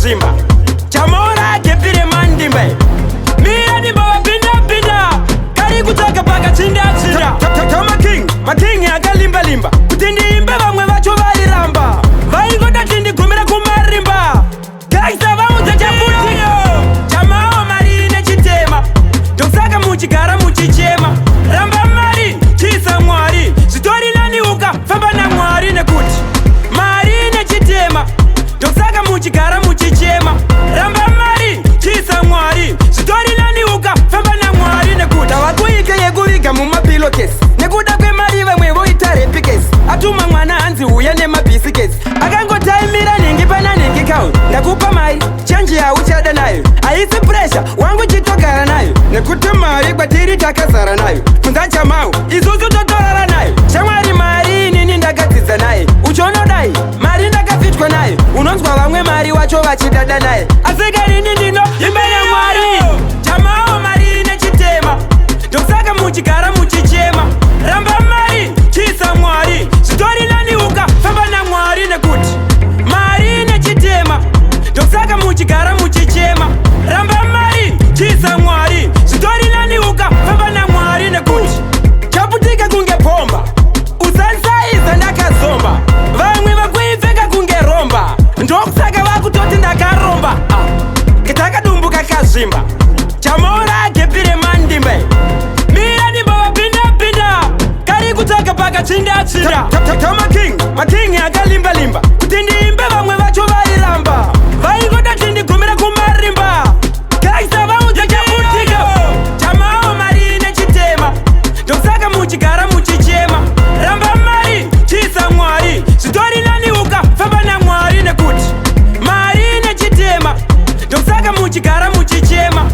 Kazvimba chamaura gepire mandimba. Mira ndimbavapinda-pinda kari kutsvaga pakachinda-chinda. Tamaking making akalimba-limba kuti ndiimbe, vamwe vacho vairamba, vaingoda tindigumira kumarimba. Gangsta vaudza chaputiyo chamawo mari nechitema, ndokusaka muchigara muchichema. Ramba mari, chiisa Mwari, zvitori nani ukafamba naMwari, nekuti mari nechitema, ndokusaka muchigara muchichema. Ramba mari, chiisa Mwari, zvitori nani ukafamba naMwari, nekuti tavakuite yekuviga mumapillowcase nekuda kwemari. Vamwe voita rape case, atuma mwana hanzi uya nemabhisiketi, akangotaimira nhingi pana nhingi kau. Ndakupa mari, chenji yauchada nayo haisi pressure wangu, chitogara nayo, nekuti mari kwatiri takazara nayo. Funza chamau, isusu totorara nayo. Shamwari mari inini ndakadzidza naye, uchionodai mari ndakafitwa nayo. Unonzwa vamwe mari wacho vachidada naye, asi karini ndino imbe naMwari. Chamawo mari nechitema, ndokusaka muchigara muchichema. Ramba mari, chiisa Mwari, zvitori nani ukafamba naMwari, nekuti mari nechitema, ndokusaka muchigara muchichema. Ramba mari, chiisa Mwari, zvitori nani ukafamba naMwari, nekuti chaputika kunge bhomba. Usansaiza ndakazomba, vamwe vakuipfeka kunge romba, ndokusaka vakutoti ndakaromba. Ah, takadumbuka kazvimba chamaura gepire mandimba. Mira ndimbavapinda-pinda kari kutsvaga pakachinda-chinda. Tamaking making akalimba-limba kuti ndiimbe, vamwe vacho vairamba, vaingoda tindigumira kumarimba. Gangsta vaudza chaputika chamawo mari nechitema, ndokusaka muchigara muchichema. Ramba mari, chiisa Mwari, zvitori nani ukafamba naMwari, nekuti mari nechitema, ndokusaka muchigara muchichema.